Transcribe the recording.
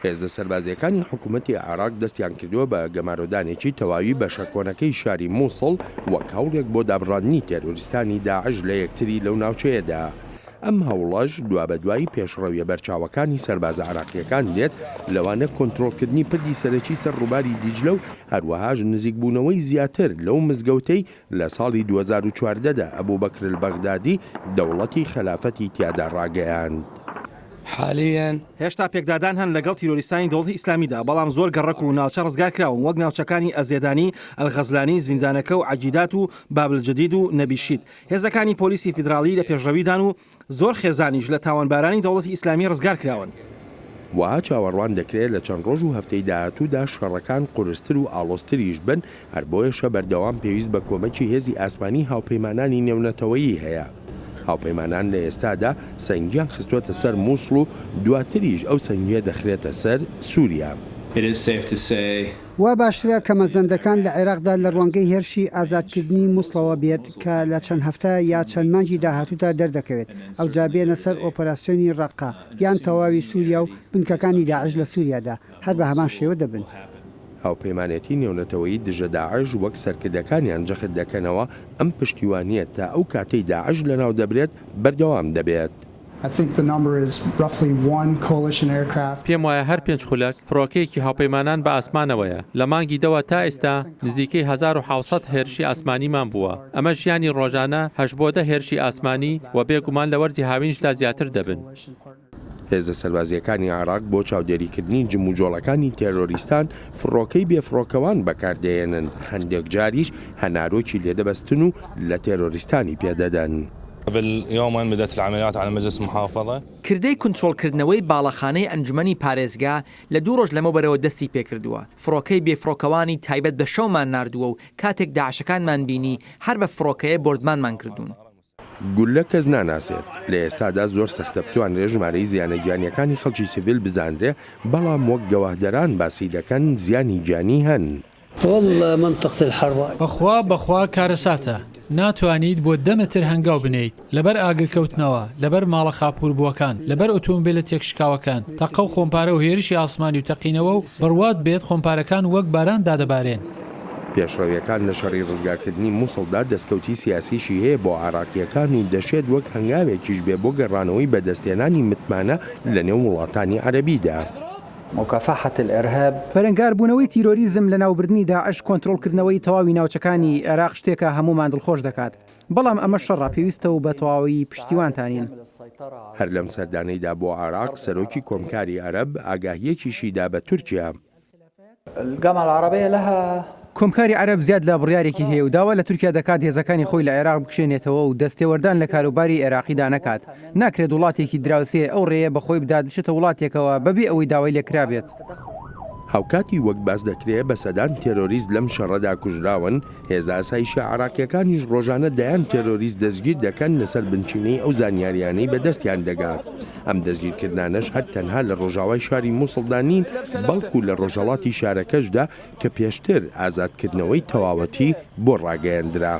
هێزە سەربازییەکانی حکومەتی عێراق دەستیان کردووە بە گەمارۆدانێکی تەواوی بەشە کۆنەکەی شاری موسڵ وەک هەوڵێک بۆ دابڕاندنی تێرۆریستانی داعش لە یەکتری لەو ناوچەیەدا. ئەم هەوڵەش دوابەدوای پێشڕەویە بەرچاوەکانی سەربازە عێراقییەکان دێت، لەوانە کۆنترۆڵکردنی پردی سەرەکی سەر ڕووباری دیجلە و هەروەهاش نزیکبوونەوەی زیاتر لەو مزگەوتەی لە ساڵی 2014 دا ئەبوبەکر البەغدادی دەوڵەتی خەلافەتی تیادا ڕاگەیاند. حالیەن. هێشتا پێکدادان هەن لەگەڵ تیرۆریستانی دەوڵەتی ئیسلامیدا، بەڵام زۆر گەڕەک و ناوچە ڕزگارکراون وەک ناوچەکانی ئەزێدانی، ئەلغەزلانی، زیندانەکە و عەگیدات و باب الجدید و نەبی شید. هێزەکانی پۆلیسی فیدراڵی لە پێشڕەویدان و زۆر خێزانیش لە تاوانبارانی دەوڵەتی ئیسلامی ڕزگارکراون. وەها چاوەڕوان دەکرێت لە چەند ڕۆژ و هەفتەی داهاتوودا شەڕەکان قورستر و ئاڵۆزتریش بن، هەر بۆیەشە بەردەوام پێویست بە کۆمەکی هێزی ئاسمانی هاوپەیمانانی نێونەتەوەیی هەیە. هاوپەیمانان لە ئێستادا سەنگیان خستووەتە سەر موسڵ و دواتریش ئەو سەنگیە دەخرێتە سەر سوریا. It is safe to say. وا باشترە کە مەزەندەکان لە عێراقدا لە ڕوانگەی هێرشی ئازادکردنی موسڵەوە بێت کە لە چەند هەفتە یا چەند مانگی داهاتوودا دەردەکەوێت، ئەوجا بێنە سەر ئۆپەراسیۆنی ڕەققە یان تەواوی سوریا و بنکەکانی داعش لە سوریادا هەر بە هەمان شێوە دەبن. هاوپەیمانێتی نێونەتەوەیی دژە داعش وەک سەرکردەکانیان جەخت دەکەنەوە، ئەم پشتیوانییە تا ئەو کاتەی داعش لەناو دەبرێت بەردەوام دەبێت. پێم وایە هەر پێنج خولەک فڕۆکەیەکی هاوپەیمانان بە ئاسمانەوەیە. لە مانگی دەوە تا ئێستا نزیکەی 1700 هێرشی ئاسمانیمان بووە. ئەمە ژیانی ڕۆژانە، هەشت بۆ دە هێرشی ئاسمانی و بێ گومان لە وەرزی هاوینشدا زیاتر دەبن. هێزە سەربازییەکانی عێراق بۆ چاودێریکردنی جموجۆڵەکانی تێرۆریستان فڕۆکەی بێفڕۆکەوان بەکاردەهێنن، هەندێک جاریش هەنارۆکی لێدەبەستن و لە تێرۆریستانی پێدەدەن. کردەی کونترۆڵکردنەوەی باڵەخانەی ئەنجومەنی پارێزگا لە دوو ڕۆژ لەمەوبەرەوە دەستی پێکردووە، فڕۆکەی بێفڕۆکەوانی تایبەت بە شەومان ناردووە و کاتێک داعشەکانمان بینی هەر بە فڕۆکەیە بۆردمانمان کردوون. گوللە کەس ناناسێت. لە ئێستادا زۆر سەختە بتوانرێ ژمارەی زیانە گیانیەکانی خەڵکی سڤیل بزانرێ، بەڵام وەک گەواهدەران باسی دەکەن زیانی گیانی هەن. بەخوا بەخوا کارەساتە، ناتوانیت بۆ دە مەتر هەنگاو بنێیت، لەبەر ئاگرکەوتنەوە، لەبەر ماڵە خاپووربووەکان، لەبەر ئۆتۆمبێلە تێکشکاوەکان، تەقە و خۆمپارە و هێرشی ئاسمانی و تەقینەوە و بڕوات بێت خۆمپارەکان وەک باران دادەبارێن. پێشڕەویەکان لە شەڕی ڕزگارکردنی موسڵدا دەستکەوتی سیاسیشی هەیە بۆ عێراقییەکان و دەشێت وەک هەنگاوێکیش بێ بۆ گەڕانەوەی بەدەستهێنانی متمانە لەنێو وڵاتانی عەرەبیدا. مکافحە الارهاب. بەرەنگاربوونەوەی تیرۆریزم، لەناوبردنی داعش، کۆنترۆڵکردنەوەی تەواوی ناوچەکانی عێراق شتێکە هەموومان دڵخۆش دەکات. بەڵام ئەمە شەڕە، پێویستە و بە تەواوی پشتیوانتانین. هەر لەم سەردانەیدا بۆ عێراق، سەرۆکی کۆمکاری عەرەب ئاگاهییەکیشی دا بە تورکیا. کۆمکاری عەرەب زیاد لە بڕیارێکی هەیە و داوا لە تورکیا دەکات هێزەکانی خۆی لە عێراق بکشێنێتەوە و دەستێوەردان لە کاروباری عێراقیدا نەکات. ناکرێت وڵاتێکی دراوسێ ئەو رێیە بە خۆی بدات بچێتە وڵاتێکەوە بەبێ ئەوەی داوای لێکرابێت. هاوکاتی وەک باس دەکرێ بە سەدان تێرۆریست لەم شەڕەدا کوژراون، هێزە ئاسایشە عێراقییەکانیش ڕۆژانە دەیان تێرۆریست دەستگیر دەکەن لەسەر بنچینەی ئەو زانیاریانەی بەدەستیان دەگات. ئەم دەستگیرکردنانەش هەر تەنها لە ڕۆژاوای شاری موسڵدا نین، بەڵکو لە ڕۆژهەڵاتی شارەکەشدا کە پێشتر ئازادکردنەوەی تەواوەتی بۆ ڕاگەیەندرا.